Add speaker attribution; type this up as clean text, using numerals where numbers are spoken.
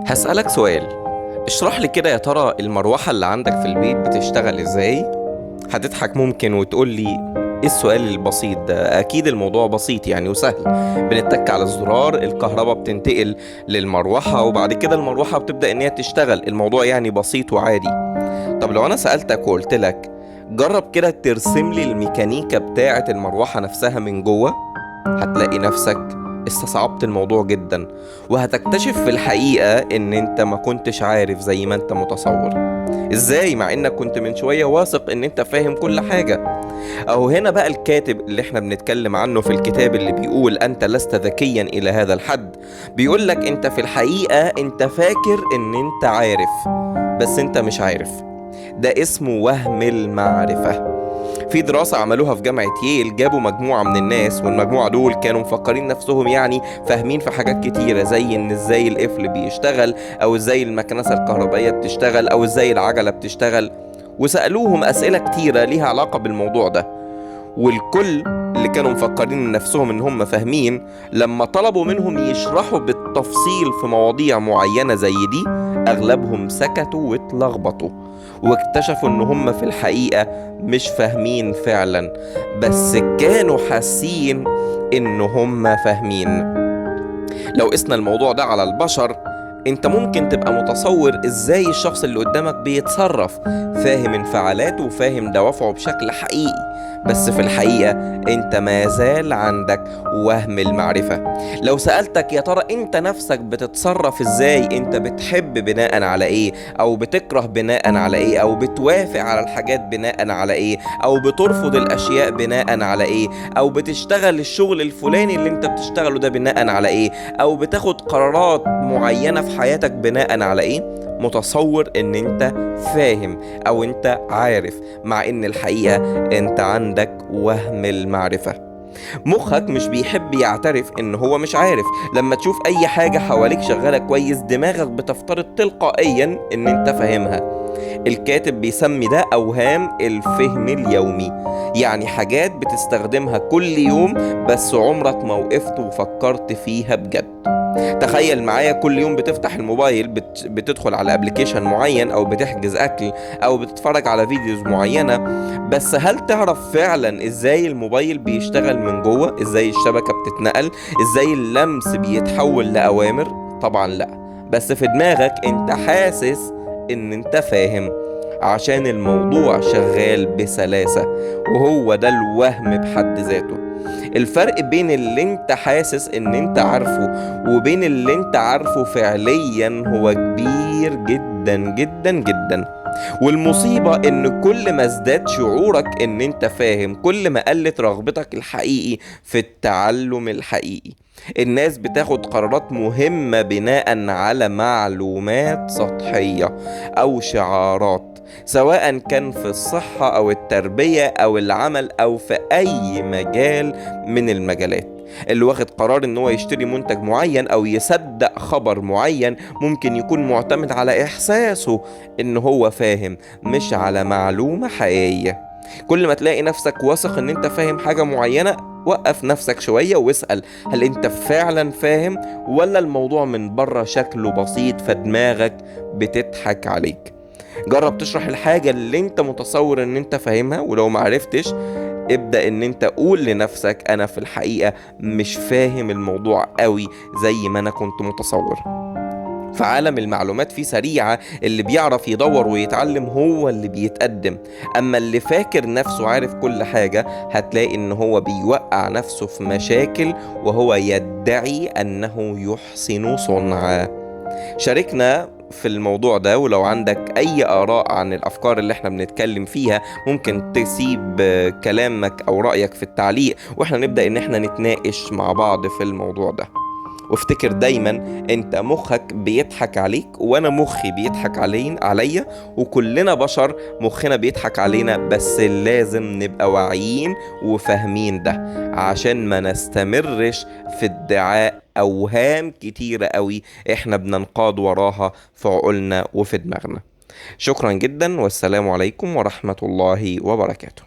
Speaker 1: هسألك سؤال، اشرح لي كده يا ترى المروحة اللي عندك في البيت بتشتغل ازاي؟ هتضحك ممكن وتقول لي ايه السؤال البسيط ده؟ اكيد الموضوع بسيط يعني وسهل، بنتك على الزرار الكهرباء بتنتقل للمروحة وبعد كده المروحة بتبدأ ان هي تشتغل، الموضوع يعني بسيط وعادي. طب لو انا سألتك وقلت لك جرب كده ترسم لي الميكانيكا بتاعة المروحة نفسها من جوه، هتلاقي نفسك استصعبت الموضوع جدا، وهتكتشف في الحقيقة ان انت ما كنتش عارف زي ما انت متصور. ازاي مع انك كنت من شوية واثق ان انت فاهم كل حاجة؟ اهو هنا بقى الكاتب اللي احنا بنتكلم عنه في الكتاب اللي بيقول انت لست ذكيا الى هذا الحد، بيقول لك انت في الحقيقة انت فاكر ان انت عارف بس انت مش عارف. ده اسمه وهم المعرفة. في دراسة عملوها في جامعة ييل، جابوا مجموعة من الناس، والمجموعة دول كانوا مفكرين نفسهم يعني فاهمين في حاجات كتيرة، زي ان ازاي القفل بيشتغل، او ازاي المكنسة الكهربائية بتشتغل، او ازاي العجلة بتشتغل، وسألوهم أسئلة كتيرة ليها علاقة بالموضوع ده. والكل اللي كانوا مفكرين نفسهم ان هم فاهمين، لما طلبوا منهم يشرحوا بالتفصيل في مواضيع معينة زي دي، اغلبهم سكتوا واتلخبطوا، واكتشفوا ان هم في الحقيقة مش فاهمين فعلا، بس كانوا حاسين ان هم فاهمين. لو قسنا الموضوع ده على البشر، انت ممكن تبقى متصور ازاي الشخص اللي قدامك بيتصرف، فاهم انفعالاته وفاهم دوافعه بشكل حقيقي، بس في الحقيقة انت ما زال عندك وهم المعرفة. لو سألتك يا ترى انت نفسك بتتصرف ازاي، انت بتحب بناء على ايه، او بتكره بناء على ايه، او بتوافق على الحاجات بناء على ايه، او بترفض الاشياء بناء على ايه، او بتشتغل الشغل الفلاني اللي انت بتشتغله ده بناء على ايه، او بتاخد قرارات معينة في حياتك بناء على ايه، متصور ان انت فاهم او انت عارف، مع ان الحقيقة انت عندك وهم المعرفة. مخك مش بيحب يعترف ان هو مش عارف. لما تشوف اي حاجة حواليك شغالة كويس، دماغك بتفترض تلقائيا ان انت فاهمها. الكاتب بيسمي ده اوهام الفهم اليومي، يعني حاجات بتستخدمها كل يوم بس عمرك ما وقفت وفكرت فيها بجد. تخيل معايا كل يوم بتفتح الموبايل، بتدخل على application معين، او بتحجز اكل، او بتتفرج على videos معينة، بس هل تعرف فعلا ازاي الموبايل بيشتغل من جوه؟ ازاي الشبكة بتتنقل؟ ازاي اللمس بيتحول لأوامر؟ طبعا لا، بس في دماغك انت حاسس ان انت فاهم عشان الموضوع شغال بسلاسة، وهو ده الوهم بحد ذاته. الفرق بين اللي انت حاسس ان انت عارفه وبين اللي انت عارفه فعليا هو كبير جدا جدا جدا. والمصيبة ان كل ما ازداد شعورك ان انت فاهم، كل ما قلت رغبتك الحقيقي في التعلم الحقيقي. الناس بتاخد قرارات مهمة بناء على معلومات سطحية او شعارات، سواء كان في الصحة أو التربية أو العمل أو في أي مجال من المجالات. اللي واخد قرار إن هو يشتري منتج معين أو يصدق خبر معين ممكن يكون معتمد على إحساسه إن هو فاهم، مش على معلومة حقيقية. كل ما تلاقي نفسك واثق إن أنت فاهم حاجة معينة، وقف نفسك شوية واسأل هل أنت فعلا فاهم، ولا الموضوع من بره شكله بسيط فدماغك بتضحك عليك. جرب تشرح الحاجة اللي انت متصور ان انت فاهمها، ولو معرفتش ابدأ ان انت قول لنفسك انا في الحقيقة مش فاهم الموضوع قوي زي ما انا كنت متصور. في عالم المعلومات فيه سريعة، اللي بيعرف يدور ويتعلم هو اللي بيتقدم، اما اللي فاكر نفسه عارف كل حاجة هتلاقي ان هو بيوقع نفسه في مشاكل وهو يدعي انه يحسن صنعا. شاركنا في الموضوع ده، ولو عندك أي آراء عن الأفكار اللي احنا بنتكلم فيها ممكن تسيب كلامك أو رأيك في التعليق، واحنا نبدأ إن احنا نتناقش مع بعض في الموضوع ده. وافتكر دايما انت مخك بيضحك عليك، وانا مخي بيضحك عليا، وكلنا بشر مخنا بيضحك علينا، بس لازم نبقى واعيين وفاهمين ده عشان ما نستمرش في ادعاء اوهام كتيرة قوي احنا بننقاد وراها في عقولنا وفي دماغنا. شكرا جدا، والسلام عليكم ورحمة الله وبركاته.